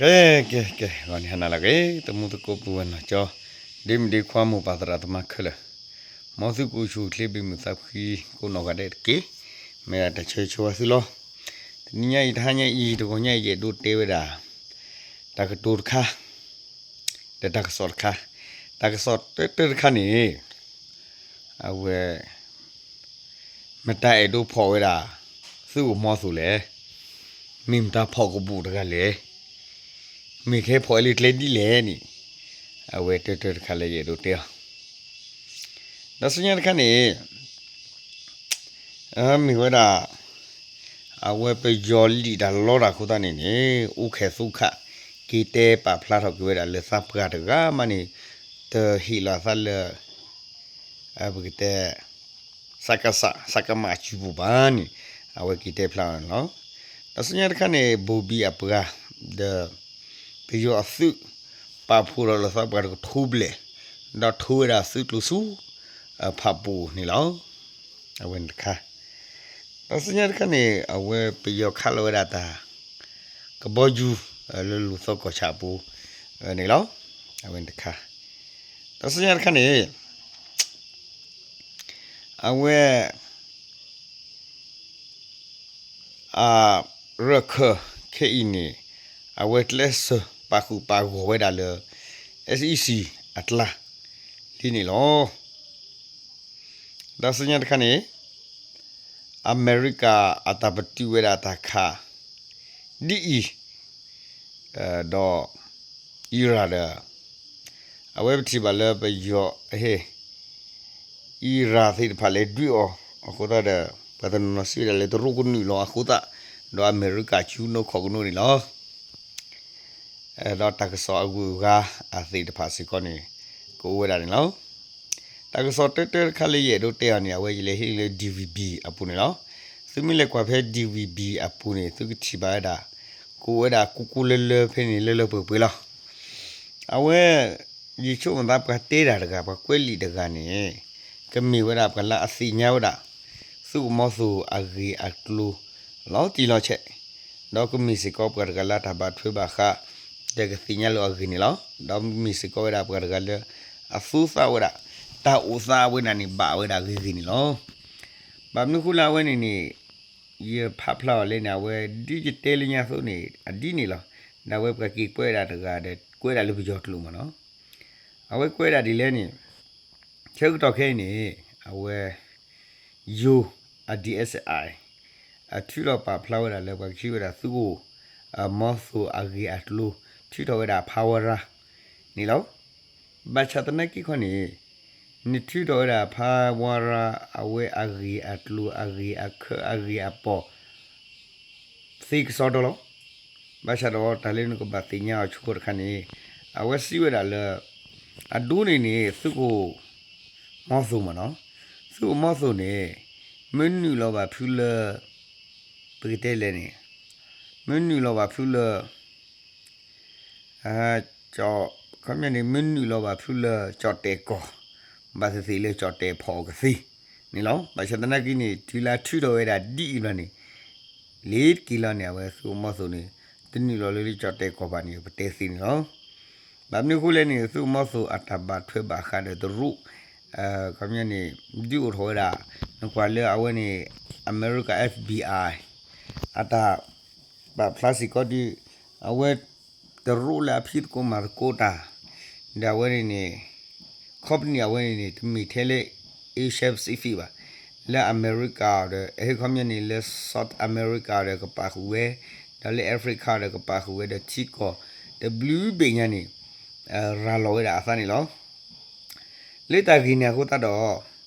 ကဲ ကဲ ကဲ ဂီၤန့ၣ်ဟါနၤလၢအဂ့ၤ သမူသကိးပုၢ်ဝဲၢ်နီၢ်ကၠီ ဒ့မုၣ်ဒ့ခွါမိၢ်ပၢ်သရၣ်သမါခဲလၢာ်, မ်သုကအိၣ်ဆူၣ်အိၣ်ချ့ဘၣ်မုာ်သးဖှံကိးနီၢ်ဂၤဒဲးတက့ၢ်. မ့ၢ်ဒၣ်တၢ်ဆၢဂ့ၤဆၢဝါသုလီၤ. တနံၤညါအံၤ တဟါညါအံၤ တဂီၤညါအံၤ ယအဲၣ်ဒိးတဲဝဲဒၣ် တၢ်ကတိၤတခါ ဒီးတၢ်ကစီၣ်တခါ, တၢ်ကစီၣ်တၢတၢတခါန့ၣ် အဝဲ မတၤအဲၣ်ဒိးဖီၣ်ဝဲဒၣ် သုးခိၣ်မီသိးလဲၣ်, မ့ၢ်မတၤဖီၣ်ကဘူးတဂၤလဲၣ်, မ့ၢ်ကဟဲဖီၣ်လၢကျဲဒ်လဲၣ်န့ၣ်, အဝဲတၢတၢတခါလၢယအဲၣ်ဒိးတဲအီၤ. ဒီးဆူညါတခါန့ၣ် မ့ၢ်ဝဲဒၣ် အဝဲပယီၤလံာ်တၢ်လီတၢ်အဃိသတးန့ၣ်န့ၣ် အိၣ်ခဲသူခး က့ၤတဲပာ်ဖျါထီၣ်က့ၤဝဲဒၣ်လၢသးပှၢ်တဂၤမးန့ၣ် တဟ့ၣ်လီၤအသးလၢ ပကတဲ စကစ စကမ အစုပူၤဘၣ်န့ၣ် အဝဲက့ၤတဲဖျါအီၤန့ၣ်လီၤ. ဒီးဆူညါတခါန့ၣ် ဘိၣ်ဘံၣ်အပှၤ ဒီး ပယီၤအသုး ပာ်ဖှိၣ်ထီၣ်လၢသးပှၢ်တကထိဘျဲၣ် ဒီးထိဝဲဒၣ်သုးကျိၤဆူ ဖးပူၤန့ၣ်လီၤ. အဝဲန့ၣ်တခါ ဒီးဆူညါတခါန့ၣ် အဝဲပယီၤခးလီၤဝဲဒၣ်တၢ် ကဘီယူၤ လၢလူၤသီကီၢ်ဆၣ်အပူၤန့ၣ်လီၤ. အဝဲန့ၣ်တခါ ဒီးဆူညါတခါန့ၣ် အဝဲ အရၢၢ်ခၢၣ်ခဲအံၤန့ၣ် အဝဲကျဲးစၢးပာ်ဃုာ်ပာ်ဂီၢ်ဝဲဒၣ်လၢ SEC အကျါ လံန့ၣ်လီၤ. ဒီးဆူညါတခါန့ၣ် အမဲရကၤအတၢ်ပတုာ်ဝဲဒၣ်တၢ်ခး ဒ်အံၤ ဒီး အံရၣ်ဒီး အဝဲပထံၣ်ဘၣ်လၢပယီၤအဟ့ၣ် အံရၣ်သ့ၣ်တဖၣ်လဲၤဒွဲၣ်အီၤအဃိသတးဒီး ပှၤတနီၤနီၤစံးဝဲဒၣ်လၢတရူးကနုာ်လီၤအဃိသတး ဒီးအမဲရကၤကၠူနီၢ်ခီၣ်ကနိးန့ၣ်လီၤ. ဒီးတၢ်ကစီၣ်အဂုၤအဂၤအသ့ၣ်တဖၣ်စ့ၢ်ကီးန့ၣ် ကအိၣ်ဝဲဒၣ်န့ၣ်လီၤ. တၢ်ကစီၣ်တၢတၢတခါလၢယအဲၣ်ဒိးတဲအီၤန့ၣ် အဝဲယလဲၤဟ့ၣ်လၢ DVB အပူၤန့ၣ်လီၤ. သုမ့ၢ်လဲၤကွၢ်ဖဲ DVB အပူၤန့ၣ် သုကထံၣ်ဘၣ်ဝဲဒၣ် ကအိၣ်ဝဲဒၣ်ကိးကိးလၢလၢဖဲန့ၣ်လၢလၢပှဲၤပှဲၤလီၤ. အဝဲ ယဆိကမိၣ်သးပှၤတဲတၢ်တဂၤ ပှၤကွဲးလံာ်တဂၤန့ၣ် ကမ့ၢ်ဝဲဒၣ်ပှၤလၢအသ့ၣ်ညါဝဲဒၣ် သုးခိၣ်မီသိးအဂ့ၢ်အကျိၤ လီၤတံၢ်လီၤဆဲး, ဒီးကမ့ၢ်စ့ၢ်ကီးပှၤတဂၤလၢတၢ်ဘၣ်ထွဲဘၣ်ဃး ဒီးကသ့ၣ်ညါလၢအဂ့ၢ်န့ၣ်လီၤ. ဒီးမ့ၢ်စ့ၢ်ကီးဝဲဒၣ်ပှၤတဂၤလၢ အသူသးဝဲဒၣ် တၢ်အိၣ်သးဝဲဒၣ်န့ၣ် ဘၣ်ဝဲဒၣ်ဂ့ၤဂ့ၤန့ၣ်လီၤ. ဘၣ်မနုၤဃိလၢအဝဲန့ၣ်န့ၣ် ယဖးဖျါအီၤလဲၣ်န့ၣ် အဝဲဒ်ယတဲလၢညါအသိးန့ၣ် အဒ်န့ၣ်လီၤ. ဒီးအဝဲပှၤက့ၤကွဲးဒၣ်တဂၤဒီး ကွဲးဒၣ်လၢပယီၤကျိာ်မးနီၤ. အဝဲကွဲးဒၣ်ဒ်လဲၣ်န့ၣ် ဆၢကတီၢ်ခဲအံၤန့ၣ် အဝဲ ယိၤ အ DSI အထုးထီၣ်ပာ်ဖျါဝဲဒၣ်လၢပှၤကထံၣ်ဝဲဒၣ်သုးခိၣ် မီသိးအဂ့ၢ်အကျိၤ ထုးထီၣ်ဝဲဒၣ်ဖးဝါရၤ န့ၣ်လီၤ. ဘၣ်ဆၣ်သနာ်က့ခီန့ၣ် နထုးထီၣ်ဝဲဒၣ်ဖးဝါရၤ အဝဲအဂ့ၢ်အကျိၤအဂ့ၢ်အခၢၣ်အဂ့ၢ်အပီၢ် သ့ကစီဒီလီၤ. ဘၣ်ဆၣ်ဒီးတၢ်လၢနကဘၣ်သ့ၣ်ညါအီၤဆိတခါန့ၣ် အဝဲစံးဝဲဒၣ်လၢ အဒိန့ၣ်န့ၣ် သုးခိၣ်မီသိးမးနီၤ, သုးခိၣ်မီသိးန့ၣ် မ့ၢ်နုာ်လီၤဘၣ်ဖုလၢ ပကတဲလဲၣ်န့ၣ် မ့ၢ်နုာ်လီၤဘၣ်ဖုလၢ ခီပညီန့ၣ် မ့ၢ်နုာ်လီၤဘၣ်ဖုလၢကၠီၣ်တဲၣ်ကီၢ် ဘၣ်သ့ၣ်သ့ၣ်လၢကၠီၣ်တဲၣ်ဖီၣ်အီၤကသ့န့ၣ်လီၤ. ဘၣ်ဆၣ်သနာ်က့န့ၣ် တုၤလၢအထုးထီၣ်ဝဲဒၣ်ဒ်အံၤဘျီန့ၣ် လ့ၤတက့ၤလီၤန့ၣ် အဝဲသုးခိၣ်မီသိးန့ၣ် တနုာ်လီၤလၢကၠီၣ်တဲၣ်ကီၢ်ဘၣ်န့ၣ် ပတဲသ့န့ၣ်လီၤ. ဘၣ်မနုၤအဃိလဲၣ်န့ၣ် သုးခိၣ်မီသိးအတၢ်ဘၣ်ထွဲဘၣ်ဃးဒီးတရူး ခီပညီန့ၣ် ဒုးအိၣ်ထီၣ်ဝဲဒၣ် နကွၢ်လၢအဝဲန့ၣ် အမဲရကၤ FBI အတၢ်ပာ်ဖျါစ့ၢ်ကီးဒီး အဝဲ တရူးလၢအဖံးသကိးမၤသကိးတၢ် ဒီးအဝဲန့ၣ်န့ၣ် company အဝဲန့ၣ်န့ၣ် တမ့ၢ်ထဲလၢ Asia Pacific ဘၣ်, လၢအမဲရကၤဒီး အခီပညီန့ၣ် လၢ South America ဒီးကပာ်ဃုာ်ဝဲ, ဒီးလၢ Africa ဒီးကပာ်ဃုာ်ဝဲဒီးထံကီၢ် တဘျုးဘ့ၣ်ညါန့ၣ် ရၤလီၤဝဲဒၣ်အသးန့ၣ်လီၤ. လၢတၢ်ဂ့ၢ်န့ၣ်အဃိသတးဒီး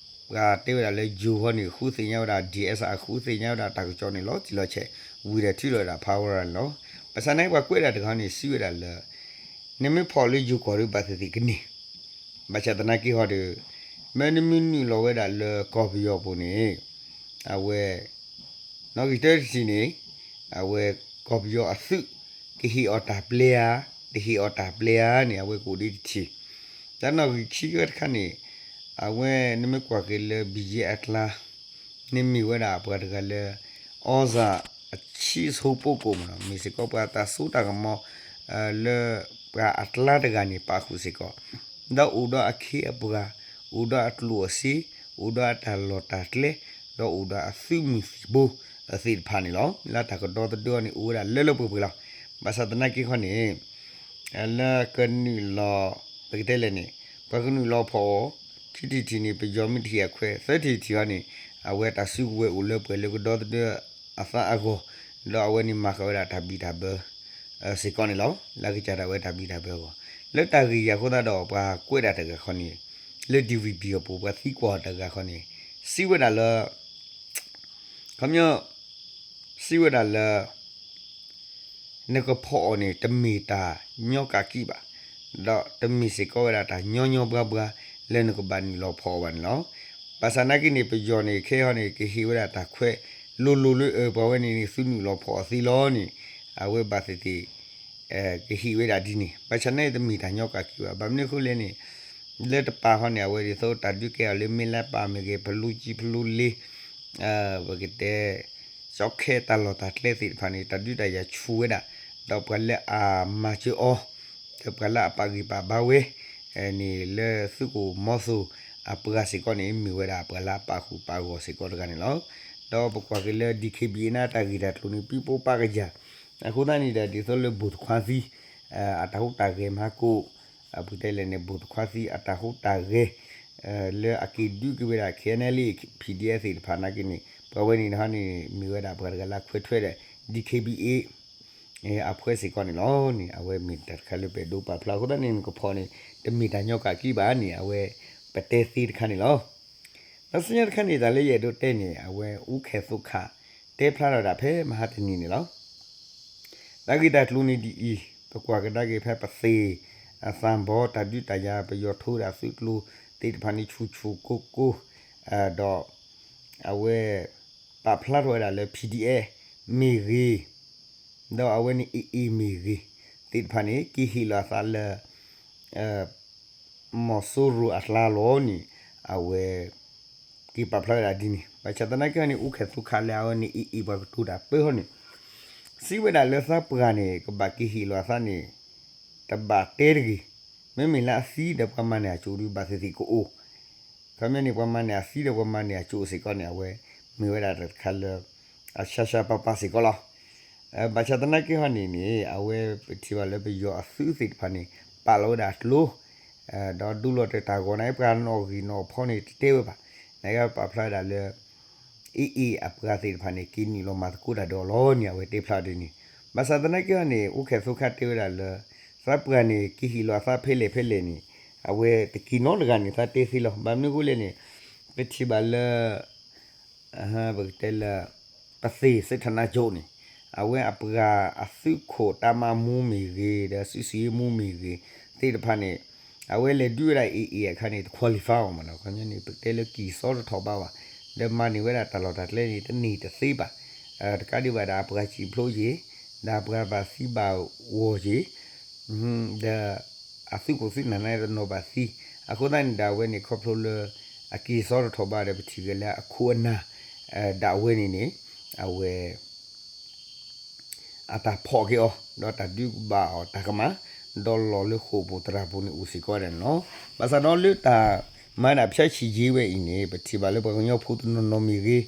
ပှၤတဲဝဲဒၣ်လၢယိၤဟီန့ၣ် ဃုသ့ၣ်ညါဝဲဒၣ် DSI ဃုသ့ၣ်ညါဝဲဒၣ်တၢ်ကစီၣ်န့ၣ်လီၤတံၢ်လီၤဆဲး ဝံၤဒီးထုးထီၣ်ဝဲဒၣ်ဖးဝါရၤန့ၣ်လီၤ. ဘၣ်ဆၣ်သနာ်က့ပှၤကွဲးဒၣ်တဂၤန့ၣ် စံးဝဲဒၣ်လၢ နမ့ၢ်ဖီၣ်လၢယိၤကီၢ်ဒီးဘၣ်သ့ၣ်သ့ၣ်ကန့ၢ်, ဘၣ်ဆၣ်သနာ်က့ဟီဒီး မ့ၢ်နမ့ၢ်နုာ်လီၤဝဲဒၣ်လၢကီၢ်ပယီၤပူၤန့ၣ် အဝဲ နီၣ်ဂံၢ်တၢတထံၣ်န့ၣ် အဝဲကီၢ်ပယီၤအသုး ကဟ့ၣ်အီၤတၢ်ပျဲဧါ, တဟ့ၣ်အီၤတၢ်ပျဲဧါန့ၣ် အဝဲကအိၣ်ဒံးတထံၣ်. တၢ်နီၣ်ဂံၢ်ခံကတၢၢ်တခါန့ၣ် အဝဲနမ့ၢ်ကွၢ်က့ၤလၢ BGF အကျါ န့ၣ်မ့ၢ်ဝဲဒၣ်ပှၤတဂၤလၢ အီစၣ်အဆံးအဆိပိကိၣ်မးနီၤ, မ့ၢ်စ့ၢ်ကီးပှၤတၢ်စိတၢ်ကမီၤ လၢပှၤအကျါတဂၤန့ၣ် ပာ်ဃုာ်စ့ၢ်ကီး, ဒီးအိၣ်ဒီးအခ့အပှၤ, အိၣ်ဒီးအကျိၣ်အစ့, အိၣ်ဒီးအတၢ်လီၢ်တၢ်ကျဲ, ဒီးအိၣ်ဒီးအသုးမုၢ်သံၣ်ဘိသ့ၣ်တဖၣ်န့ၣ်လီၤ. လၢတၢ်ကဒီသဒၢအီၤန့ၣ် အိၣ်ဝဲဒၣ်လၢလၢပှဲၤပှဲၤလီၤ. ဘၣ်ဆၣ်သနာ်က့ခီန့ၣ် လၢကနုာ်လီၤ ပကတဲလဲၣ်န့ၣ် ပှၤကနုာ်လီၤဖီၣ်အီၤ ခံထံၣ်တထံၣ်န့ၣ် ပယီၤမ့ၢ်တဟ့ၣ်အခွဲး သၢထံၣ်တထံၣ်အီၤန့ၣ် အဝဲတၢ်စုကဝဲၤအိၣ်လၢပှဲၤလၢကဒီသဒၢအသးအဂီၢ်, ဒီးအဝဲန့ၣ်မၤဃာ်ဝဲဒၣ်တၢ်ဘံၣ်တၢ်ဘၢ စ့ၢ်ကီးန့ၣ်လီၤ. လၢကစၢ်ဒၣ်ဝဲတၢ်ဘံၣ်တၢ်ဘၢအဂီၢ် လၢတၢ်ဂ့ၢ်အံၤအဃိသတးဒီး ပှၤကွဲးဒၣ်တဂၤခီန့ၣ် လၢ D V B အပူၤ ပှၤသံကွၢ်တဂၤခီန့ၣ် စံးဝဲဒၣ်လၢ ခီပညီ စံးဝဲဒၣ်လၢ နကဖီၣ်အီၤန့ၣ် တမ့ၢ်တၢ်ညီကးကံဘၣ်, ဒီးတမ့ၢ်စ့ၢ်ကီးဝဲဒၣ်တၢ်ညီညီဘှါဘှါ လၢနကဘၣ်နုာ်လီၤဖီၣ်အီၤဘၣ်န့ၣ်လီၤ. ဘၣ်ဆၣ်သနာ်က့န့ၣ် ပယီၤန့ၣ် ခဲအံၤန့ၣ် ကဟ့ၣ်ဝဲဒၣ်တၢ်ခွဲးလိၤလိၤလၢ အၢ ပှၤဝဲန့ၣ်န့ၣ် သုနုာ်လီၤဖီၣ်အီၤသ့လီၤန့ၣ် အဝဲဘၣ်သ့ၣ်သ့ၣ် ကဟ့ၣ်ဝဲဒၣ်ဒ်န့ၣ် ဘၣ်ဆၣ်သနာ်က့တမ့ၢ်တၢ်ညီကးကံဘၣ်. ဘၣ်မနုၤအဃိလဲၣ်န့ၣ် လၢတပၤခီန့ၣ် အဝဲဒ်သိးတၢ်ဒုးကဲအီၤလၢ မ့ၢ်လၢပၢ်မ့ၢ်ဂ့ၤ ဖလူကံဖလူလ့ ပကတဲ ကၠီခဲတၢ်လီၢ်တၢ်ကျဲသ့ၣ်တဖၣ်န့ၣ် တၢ်ဒုးတၢ်ယၤဆူၣ်ဝဲဒၣ်, ဒီးပှၤလၢအမၤစၢၤအီၤ ဒီးပှၤလၢအပာ်ဂံၢ်ပာ်ဘါဝဲ န့ၣ်လၢသုးခိၣ်မီသိအပှၤစ့ၢ်ကီးန့ၣ် မ့ၢ်ဝဲဒၣ်ပှၤလၢအပာ်ဃုာ်ပာ်ဂီၢ်စ့ၢ်ကီးတဂၤန့ၣ်လီၤ. ဒီးပကွၢ်က့ၤလၢ D K B A န့ၣ် တၢ်ဂ့ၢ်တၢ်ကျိၤန့ၣ် ပံပီပာ်ကယၤ, အဃိသတးန့ၣ်ဒီး ဒ်သိးလၢဘိၣ်တခွါသံ အတၢ်ဟူးတၢ်ဂဲၤမၤကိး ပကတဲလဲၣ်န့ၣ် ဘိၣ်တခွါသံအတၢ်ဟူးတၢ်ဂဲၤ လၢအက့ၤဒုးက့ၤဝဲဒၣ် K N L A P D F သ့ၣ်တဖၣ်နာ်က့န့ၣ် ပှၤဝဲန့ၣ်တခီန့ၣ် မ့ၢ်ဝဲဒၣ်ပှၤတဂၤလၢအခွဲးထွဲဒီး D K B A အဖှဲစ့ၢ်ကီးန့ၣ်လီၤန့ၣ် အဝဲမ့ၢ်တၢ်တခါလၢပအဲၣ်ဒိးပာ်ဖျါအဃိသတးန့ၣ် နကဖီၣ်န့ၣ် တမ့ၢ်တၢ်ညီကးကံဘၣ်န့ၣ် အဝဲပတဲသ့တခါန့ၣ်လီၤ. ဒီးဆူညါတခါန့ၣ် တၢ်လၢယအဲၣ်ဒိးတဲန့ၣ် အဝဲအူခဲၣ်သိခး တဲဖျါထီၣ်ဒၣ်ဖဲမဟါတနံၤန့ၣ်လီၤ. တၢ်ဂ့ၢ်တၢ်ကျိၤန့ၣ်ဒ်အံၤ ပကွၢ်ကဒါက့ၤဖဲပသ့ၣ်အသးဘီ တၢ်ဒုးတၢ်ယၤ ပယီၤထိဝဲဒၣ်သုးကျိၤသ့ၣ်တဖၣ်န့ၣ် ဆူၣ်ဆူၣ်ကိၢ်ကိၢ် ဒီး အဝဲ ပာ်ဖျါထီၣ်ဝဲဒၣ်လၢ P D F မ့ၢ်ဂ့ၤ, ဒီးအဝဲန့ၣ် A A မ့ၢ်ဂ့ၤ သ့ၣ်တဖၣ်န့ၣ် က့ၤဟ့ၣ်လီၤအသးလၢ မီၤစိရိၤအကျါလီၤန့ၣ် အဝဲ က့ၤပာ်ဖျါဝဲဒၣ်ဒ်န့ၣ် ဘၣ်ဆၣ်သနာ်က့န့ၣ် အူခဲၣ်သိခးလၢအဝဲန့ၣ် A A ပှၤကတိၤတၢ်ပၢဟီန့ၣ် စံးဝဲဒၣ်လၢသးပှၢ်န့ၣ် ကဘၣ်က့ၤဟ့ၣ်လီၤအသးန့ၣ် တဘၣ်တဲတဂ့ၤ, မ့မ့ၢ်လၢအသံဒီးပှၤမၤန့ၢ်အစိၤဒုးဘၣ်သ့ၣ်သ့ၣ်ကအိၣ် ခီပညီန့ၣ် ပှၤမၤန့ၢ်အသံဒီးပှၤမၤန့ၢ်အစိၤစ့ၢ်ကီးန့ၣ် အဝဲမ့ၢ်ဝဲဒၣ်တၢ်တခါလၢ အဆှါဆှါပၤပၤစ့ၢ်ကီးလီၤ. ဘၣ်ဆၣ်သနာ်က့ဟီန့ၣ်န့ၣ် အဝဲပထံၣ်ဘၣ်လၢပယီၤအသုးသ့ၣ်တဖၣ်န့ၣ် ပာ်လီၤဝဲဒၣ်အကျိ ဒီးဒုးလီၤတၢ်ဂီၤန့ၣ် ပှၤနီၣ်ဂံၢ်နီၣ်ဖီန့ၣ် တတဲဝဲဘၣ်. နကပာ်ဖျါဝဲဒၣ်လၢ A A အပှၤသ့ၣ်တဖၣ်န့ၣ် က့ၤနုာ်လီၤမၤသကိးတၢ်ဒီးအီၤလီၤန့ၣ် အဝဲတဲဖျါဒ်န့ၣ်. ဘၣ်ဆၣ်သနာ်က့ဟီန့ၣ် အူခဲၣ်သိခးတဲဝဲဒၣ်လၢ သးပှၢ်န့ၣ် က့ၤဟ့ၣ်လီၤအသးဖဲလဲၣ်ဖဲလဲၣ်န့ၣ် အဝဲတက့ၤနီတဂၤန့ၣ် သးတဲသ့လီၤ. ဘၣ်မနုၤအဃိလဲၣ်န့ၣ် ပထံၣ်ဘၣ်လၢ ပကတဲလၢ ပသ့ၣ်စ့ထနါကၠိန့ၣ် အဝဲအပှၤအသုးခိၣ်တၢ်မၤမူမ့ၢ်ဂ့ၤ ဒီးစုစံးမူမ့ၢ်ဂ့ၤ သ့ၣ်တဖၣ်န့ၣ် အဝဲလဲၤဒုးဝဲဒၣ် A A အခါန့ၣ် တ qualify အီၤမးနီၤ. ခီပညီန့ၣ် ပတဲလၢကံၢ်စီတထီၣ်ဘၣ်ဘၣ် ဒီးမၤန့ၢ်ဝဲဒၣ်တၢ်လီၢ်တၢ်ကျဲန့ၣ် တန့ၢ်တသ့ဘၣ်. တကးဒံးဘၣ်ဒီးအပှၤစံၣ်ဖျိက့ၤ ဒီးအပှၤဘၣ်သံဘၣ်ဂီၤက့ၤ ဒီး အသုးခိၣ်သုးနၢ်န့ၣ်တနီၤဘၣ်သံ, အဃိသတးန့ၣ်ဒီးအဝဲန့ၣ် ခီဖျိလၢ အကံၢ်စီတထီၣ်ဘၣ်ဒီး ပထံၣ်က့ၤလၢအခိၣ်အနၢ် ဒၣ်ဝဲန့ၣ်န့ၣ် အဝဲ အတၢ်ဖီၣ်က့ၤအီၤ ဒီးတၢ်ဒုးကဘၣ်အီၤတၢ်ကမၣ် ဒီးလီၢ်လၢဃိာ်ပူၤသရၣ်ပူၤန့ၣ်အိၣ်စ့ၢ်ကီးဒၣ်န့ၣ်လီၤ. ဘၣ်ဆၣ်ဒီးလၢတၢ်မၤဒၣ်ဖၠၣ်ဆံၣ်ယ့ဝဲအံၤန့ၣ် ပထံၣ်ဘၣ်လၢပှၤကညီဖိတနီၤနီၤမ့ၢ်ဂ့ၤ,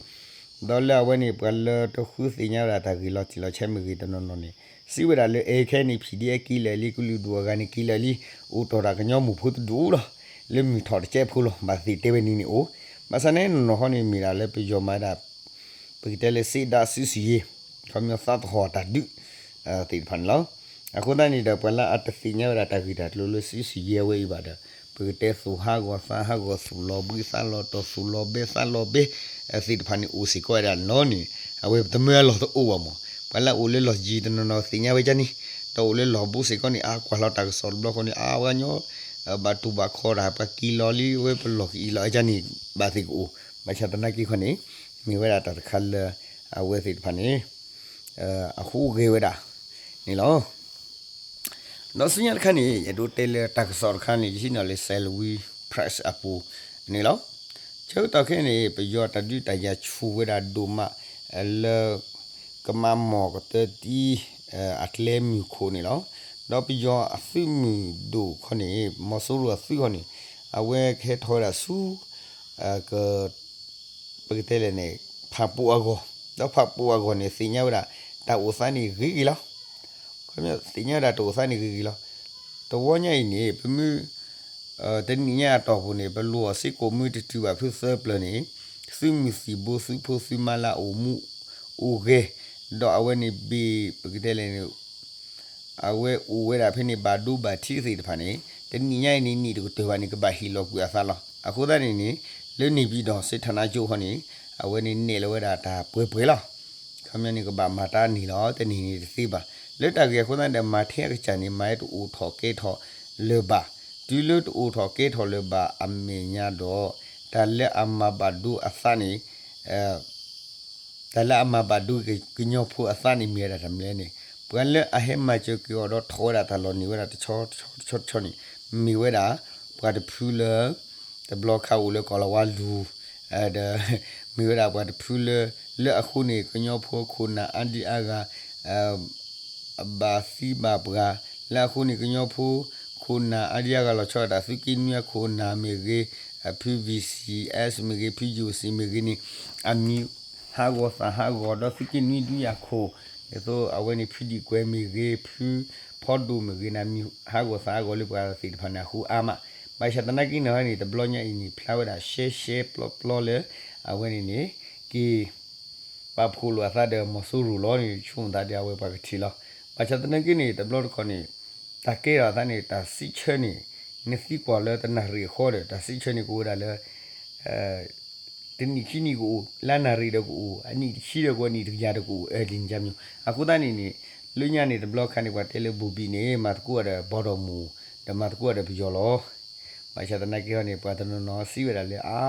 ဒီးလၢအဝဲန့ၣ် ပှၤလၢတဃုသ့ၣ်ညါဝဲဒၣ်တၢ်ဂ့ၢ်လီၤတံၢ်လီၤဆဲးမ့ၢ်ဂ့ၤတနီၤနီၤန့ၣ် စံးဝဲဒၣ်လၢ အဲ ခဲအံၤန့ၣ် P D F က့ၤလၢာ်လံ ကလုာ်ဒူၣ်အဂၤန့ၣ်က့ၤလၢာ်လံ အိၣ်တီၢ်တၢ်ကညီမိၢ်ဖိတဒူၣ်လီၤ လၢမုၢ်ထီၣ်တကဲးဖိလီၤ ဘၣ်သ့ၣ်တဲဝဲန့ၣ်န့ၣ်အိၣ်. ဘၣ်ဆၣ်န့ၣ်နီၢ်နီၢ်ဟီန့ၣ် မ့ၢ်ဒၣ်လၢပယီၤမၤဒၣ် ပကတဲလၢစ့ဒၣ်စုစံၣ်ယ့ ခီပညီသးသဟီၣ်တၢ်ဒုး သ့ၣ်တဖၣ်န့ၣ်လီၤ. အဃိသတးန့ၣ်ဒီး ပှၤလၢအတသ့ၣ်ညါဝဲဒၣ်တၢ်ဂ့ၢ်တၢ်ကျိၤလၢစုစံၣ်ယ့အဝဲအံၤဘၣ်ဒီး ပကတဲသူၣ်ဟးဂီၤသးဟးဂီၤသူၣ်လီၤဘှံးသးလီၤတီၤသူၣ်လီၤဘဲသးလီၤဘဲ သ့ၣ်တဖၣ်န့ၣ်အိၣ်စ့ၢ်ကီးဝဲဒၣ်န့ၣ်လီၤန့ၣ် အဝဲပတမၢအလီၢ်တအိၣ်ဘၣ်မး ပှၤလၢအအိၣ်လၢလီၢ်ယံၤတနီၤနီၤသ့ၣ်ညါဝဲဒ်န့ၣ် ဒီးအိၣ်လၢလီၢ်ဘူးစ့ၢ်ကီးန့ၣ် အကွၢ်လီၤတၢ်ကစီၣ်တဘျီဃီန့ၣ် အဝဲညီ ဘၣ်တူၢ်ဘၣ်ခီတၢ် ပှၤက့ၤလီၤလံ အဝဲပလီၢ်ကအံၤလီၤအဒ်န့ၣ် ဘၣ်သ့ၣ်ကအိၣ် ဘၣ်ဆၣ်သနာ်က့ခီန့ၣ် မ့ၢ်ဝဲဒၣ်တၢ်တခါလၢ အဝဲသ့ၣ်တဖၣ်န့ၣ် အဟူးဂဲၤဝဲဒၣ်န့ၣ်လီၤ. ဒီးဆူညါတခါန့ၣ် ယအဲၣ်ဒိးတဲလၢတၢ်ကစီၣ်တခါန့ၣ် ယဟံးန့ၢ်လၢ Salween Press အပူၤန့ၣ်လီၤ. ဆၢကတီၢ်ခဲအံၤန့ၣ် ပယီၤတၢ်ဒုးတၢ်ယၤဆူၣ်ဝဲဒၣ်ဒိၣ်မး လၢ ကမးမီၢ်ကတၢၢ်တံ အကျဲမုၢ်ခိၣ်န့ၣ်လီၤ. ဒီးပယီၤအသုးမုၢ်ဒိၣ်ခီန့ၣ် မီၤစိရိၤအသုးခီန့ၣ် အဝဲကဟဲထီၣ်ဝဲဒၣ်ဆူ ပကတဲလဲၣ်န့ၣ် ဖၣ်ပူၣ်အဂီၢ်, ဒီးဖၣ်ပူၣ်အဂီၢ်န့ၣ် သ့ၣ်ညါဝဲဒၣ် တၢ်အိၣ်သးန့ၣ်ဂ့ၤဂ့ၤလီၤ. သ့ၣ်ညါဝဲဒၣ်တၢ်အိၣ်သးန့ၣ်ဂ့ၤဂ့ၤလီၤ. တဝီညါအံၤန့ၣ် ပမ့ၢ် တနံၣ်ညါအတီၢ်ပူၤန့ၣ် ပလီၢ်စ့ၢ်ကီးမ့ၢ်တတုၤဘၣ်ဖုသၢပျၢၤန့ၣ် သုးမုၢ်သံၣ်ဘိ သုးဖိသုးမါလၢအအိၣ်မူအိၣ်ဂဲၤ, ဒီးအဝဲန့ၣ်ဘ့ၣ် ပကတဲလဲၣ်န့ၣ် အဝဲအိၣ်ဝဲဒၣ်ဖဲန့ၣ် ဘၣ်ဒိဘၣ်ထံးသ့ၣ်တဖၣ်န့ၣ် တနံၣ်ညါအံၤန့ၣ် နံၣ်တကတၢၢ်ဘၣ်န့ၣ် ကဘၣ်ဟ့ၣ်လီၤကွံာ်အသးလီၤ. အဃိသတးန့ၣ်န့ၣ် လၢန့ၣ်ပၠံၣ်ဒီး စစ်ဌာနချုပ် ခီန့ၣ် အဝဲန့ၣ်နဲၣ်လီၤဝဲဒၣ်တၢ်ပှဲၤပှဲၤလီၤ. ခီပညီန့ၣ် ကဘၣ်မၤတၢ်န့ၢ်လီၤ, တန့ၢ်န့ၣ်တသ့ဘၣ်. လၢတၢ်ဂ့ၢ်အဃိသတးဒီး မၤထဲအကစၢ်န့ၣ် မၤဟဲတအိၣ်ထီၣ်ကဲထီၣ်လၢၤဘၣ်. တုၤလၢတအိၣ်ထီၣ်ကဲထီၣ်လၢၤဘၣ်အမဲာ်ညါဒီး တၢ်လၢအမၤဘၣ်ဒိအသးန့ၣ် တၢ်လၢအမၤဘၣ်ဒိကညီဖိအသးန့ၣ် မ့ၢ်ဝဲဒၣ်တၢ်မနုၤလဲၣ်န့ၣ် ပှၤလၢအဟဲမၤစၢၤက့ၤအီၤဒီးထီၣ်ဝဲဒၣ်တၢ်လီၤန့ၢ်ဝဲဒၣ်တဆီတဆီတဆီန့ၣ် မ့ၢ်ဝဲဒၣ် ပှၤတဖုလၢ တဘျီခါအိၣ်လၢကီၢ်လီၤဝါလူၤ ဒီး မ့ၢ်ဝဲဒၣ်ပှၤတဖုလၢ လၢအဃိန့ၣ် ကညီဖိခိၣ်နၢ်အါဒံအါဂၤ ဘၣ်သံဘၣ်ပှၢ် လၢအဃိန့ၣ် ကညီဖိခိၣ်နၢ်အါဒံအါဂၤ လီၤဆီဒၣ်တၢ်သုးက့နွံအခိၣ်နၢ်မ့ၢ်ဂ့ၤ, ဖု V C S မ့ၢ်ဂ့ၤ, ဖု G O C မ့ၢ်ဂ့ၤန့ၣ် အမံၤဟးဂီၤသးဟးဂီၤ ဒီးသုးက့နွံဒုးယၤခိၣ် ဒ်သိးအဝဲန့ၣ် ဖုဒံၣ်ကွဲၤမ့ၢ်ဂ့ၤ, ဖုဖီဒိၣ်မ့ၢ်ဂ့ၤန့ၣ် အမံၤဟးဂီၤသးဟးဂီၤလၢပှၤသ့ၣ်တဖၣ်န့ၣ်အဃိအါမး. ဘၣ်ဆၣ်သနာ်က့န့ၣ်န့ၣ် တဘျီညါအံၤန့ၣ် ဖျါဝဲဒၣ်ရှဲရှဲပျီပျီလၢ အဝဲန့ၣ်န့ၣ် က့ၤ ပာ်ဖှိၣ်လိာ်အသးဒီးမီၤစိရိၤလီၤန့ၣ် ဆိကမိၣ်သးဒီးအဝဲပှၤကထံၣ်လီၤ. ဘၣ်ဆၣ်သနာ်က့န့ၣ် တဘျီတခီၣ်န့ၣ် တၢ်ကဲထီၣ်အသးန့ၣ် တၢ်စံးဆၢန့ၣ် နသံကွၢ်လၢတနၣ်ရံၣ်အဃီဒီး တၢ်စံးဆၢန့ၣ်ကအိၣ်ဝဲဒၣ်လၢ တနံၣ်ခံနံၣ်ကအိၣ်, လါနၣ်ရံၣ်ဒီးကအိၣ်, အနံၣ်တဆံဒီးကအိၣ်, အနံၣ်တကယၤဒီးကအိၣ်, အဒ်န့ၣ်မ့ၢ်. အဃိသတးန့ၣ်န့ၣ် လၢညါန့ၣ် တဘျီခါန့ၣ် ပှၤတဲလၢဘိၣ်ဘံၣ်န့ၣ် မၤသကိးဒီးဘီၣ်ဒီးမူၣ်, ဒီးမၤသကိးဒီးပယီၤလီၤ. ဘၣ်ဆၣ်သနာ်က့ဟီန့ၣ် ပှၤတနီၤနီၤစံးဝဲဒၣ်လၢ အါ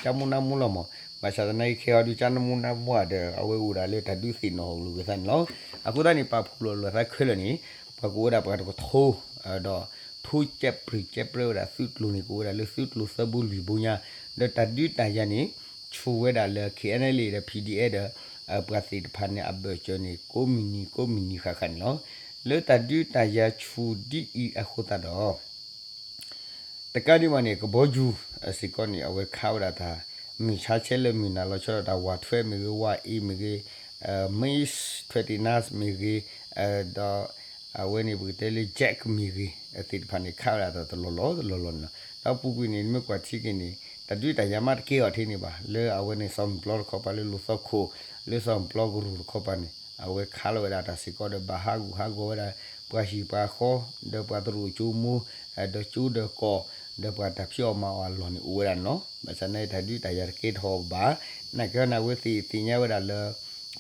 ကၠါမူနါမူလီၤမး. ဘၣ်ဆၣ်သနာ်က့ခဲအံၤဒုး ကၠါနမူနါမူဒီး အဝဲအိၣ်ဒၣ်လၢတၢ်ဒုးသ့ၣ်နီၣ်လိာ်က့ၤသးန့ၣ်လီၤ. အဃိသတးန့ၣ် ပာ်ဖှိၣ်လိာ်လိာ်သးခဲလၢာ်န့ၣ် ပှၤကအိၣ်ဝဲဒၣ်ပှၤတကထိ ဒီး ထိကဲးပြံၤကဲးပြဲဝဲဒၣ်သုးကျိၤန့ၣ် ကအိၣ်ဝဲဒၣ်လၢသုးကျိၤသၢဘိလွံၢ်ဘိညါ, ဒီးတၢ်ဒုးတၢ်ယၤန့ၣ် ဆူၣ်ဝဲဒၣ်လၢ K N L A ဒီး P D F ဒီး ပှၤသ့ၣ်တဖၣ်န့ၣ် အဘၢၣ်စၢၤန့ၣ် ကိးမုၢ်နံၤကိးမုၢ်နံၤဃၣ်ဃၣ်န့ၣ်လီၤ. လၢတၢ်ဒုးတၢ်ယၤဆူၣ်ဒ်အံၤအဃိသတးဒီး တကးဒံးဘၣ်န့ၣ် ကဘီယူၤစ့ၢ်ကီးန့ၣ် အဝဲခးဝဲဒၣ်တၢ် မုၢ်ဆါဆဲးလၢမုၢ်နၤလီၤဆီဒၣ်တၢ် ဝးထွဲမ့ၢ်ဂ့ၤ, ဝးအ့မ့ၢ်ဂ့ၤ, မ့ၢ် ထွဲတ့ၢ်နါမ့ၢ်ဂ့ၤ, ဒီး အဝဲန့ၣ်ပကတဲလၢ Jack မ့ၢ်ဂ့ၤ အသ့ၣ်တဖၣ်န့ၣ် ခးဝဲဒၣ်တၢ်တလီၢ်လီၢ်တလီၢ်လီၢ်န့ၣ်လီၤ. ဒီးပူၤကွံာ်န့ၣ် နမ့ၢ်ကွၢ်ထံက့ၤန့ၣ် တၢ်ဒုးတၢ်ယၤမးတကဲအီၤထဲန့ၣ်ဘၣ်. လၢအဝဲန့ၣ် စီၤမုၢ်ပျီတခီပၤ လၢလူၤသီခိၣ် လၢစီၤမုၢ်ပျီကရူၢ်တခီပၤန့ၣ် အဝဲခးလီၤဝဲဒၣ်တၢ်စ့ၢ်ကီးဒီး ဘၣ်ဟးဂူာ်ဟးဂီၤဝဲဒၣ် ပှၤဟံၣ်ပှၤဃီ ဒီးပှၤတရူးကၠိမိၢ် ဒီးကၠိဒီးကီၢ် ဒီးပှၤတၢ်ဖံးအီၣ်မၤအီၣ်အလီၢ်န့ၣ်အိၣ်ဝဲဒၣ်န့ၣ်လီၤ. ဘၣ်ဆၣ်သနာ်က့ တၢ်ဒုးတၢ်ယၤတကဲထီၣ်ဘၣ်. နာ်က့န့ၣ်အဝဲသ့ၣ်သ့ၣ်ညါဝဲဒၣ်လၢ